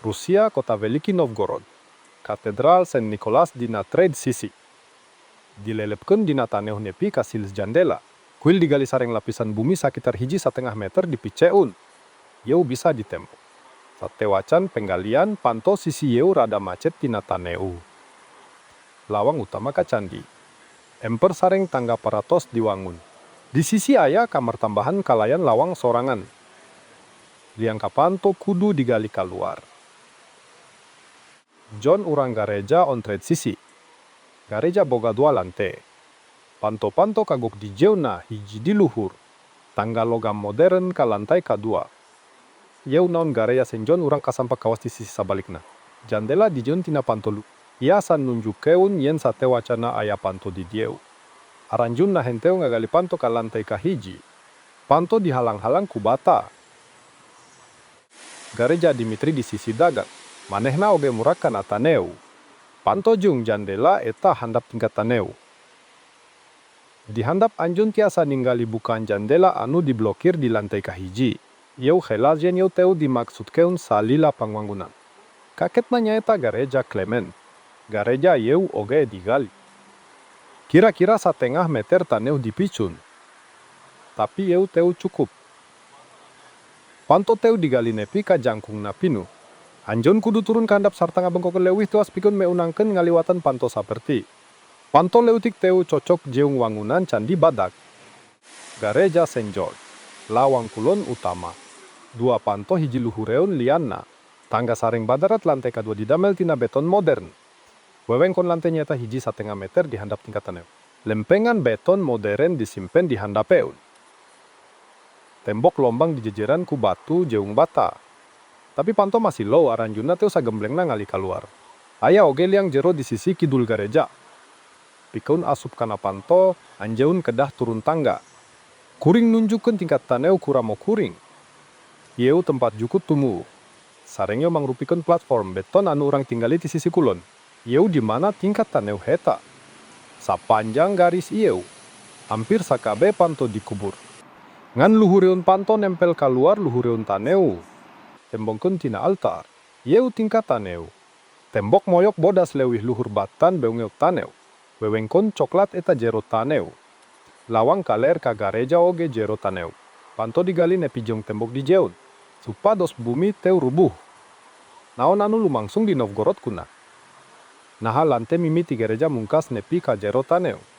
Rusia, kota Veliki Novgorod. Katedral Saint Nicholas dina trade sisi. Dilelepkeun dina taneuh nepi ka silis jandela. Kuil digali sareng lapisan bumi sakitar 1,5 meter dipiceun. Ieu bisa ditempo. Satewacan penggalian, panto sisi ieu rada macet tina taneuh. Lawang utama ka candi. Emper sareng tangga paratos diwangun. Di sisi aya kamar tambahan kalayan lawang sorangan. Liang ka panto kudu digali kaluar. John urang gareja on trade sisi. Gareja boga dua lante. Panto-panto kagok di jeuna, hiji di luhur. Tangga logam modern ka lantai kadua. Ieu naon gareja Saint John urang kasampak kawas di sisi sabalikna. Jandela dijieun tina panto hiasan nunjukkeun yen satewacana aya panto di dieu. Aranjeunna henteu ngagali panto ka lantai kahiji. Panto dihalang-halang ku bata. Gareja Dimitri di sisi dagang. Manehna oge murak kana taneuh. Panto jeung jandela eta handap tingkat taneuh. Di handap anjeun tiasa ningali bukaan jandela anu diblokir di lantai kahiji. Ieu jelas yen ieu teu dimaksudkeun salila pangwangunan. Kaketna nyaeta Gareja Clement. Gareja ieu oge digali. Kira-kira 1,5 meter taneuh dipicun. Tapi ieu teu cukup. Panto teu digali nepi ka jangkungna pinuh. Anjeun kudu turun ka handap sarta ngabengkokeun leuwih tuas pikeun meunangkeun ngaliwatan panto saperti. Panto leutik teu cocok jeung wangunan candi badag. Gareja Saint George. Lawang kulon utama. Dua panto hiji luhureun lianna. Tangga sareng badarat lantai kadua didamel tina beton modern. Wewengkon lantai nyaeta 1,5 meter di handap tingkat taneuh. Lempengan beton modern disimpen di handapeun. Tembok lombang dijejeran ku batu jeung bata. Tapi panto masih low, aranjeunna teu sagemblengna ngali kaluar. Aya oge liang jero di sisi kidul gareja. Pikeun asup kana panto, anjeun kedah turun tangga. Kuring nunjukkeun tingkat taneuh ku ramo kuring. Ieu tempat jukut tumuwuh. Sareng ieu mangrupikeun platform beton anu urang tinggali ti sisi kulon. Ieu di mana tingkat taneuh eta. Sapanjang garis ieu, hampir sakabeh panto dikubur. Ngan luhureun panto nempel kaluar luhureun taneuh. Tembongkeun tina altar. Ieu tingkat taneuh. Tembok moyok bodas leuwih luhur batan beungeut taneuh. Wewengkon coklat eta jero taneuh. Lawang kaler ka gareja oge jero taneuh. Panto digali nepi jeung tembok dijieun. Supados bumi teu rubuh. Naon anu lumangsung di Novgorod kuna? Naha lante mimiti gareja mungkas nepi ka jero taneuh?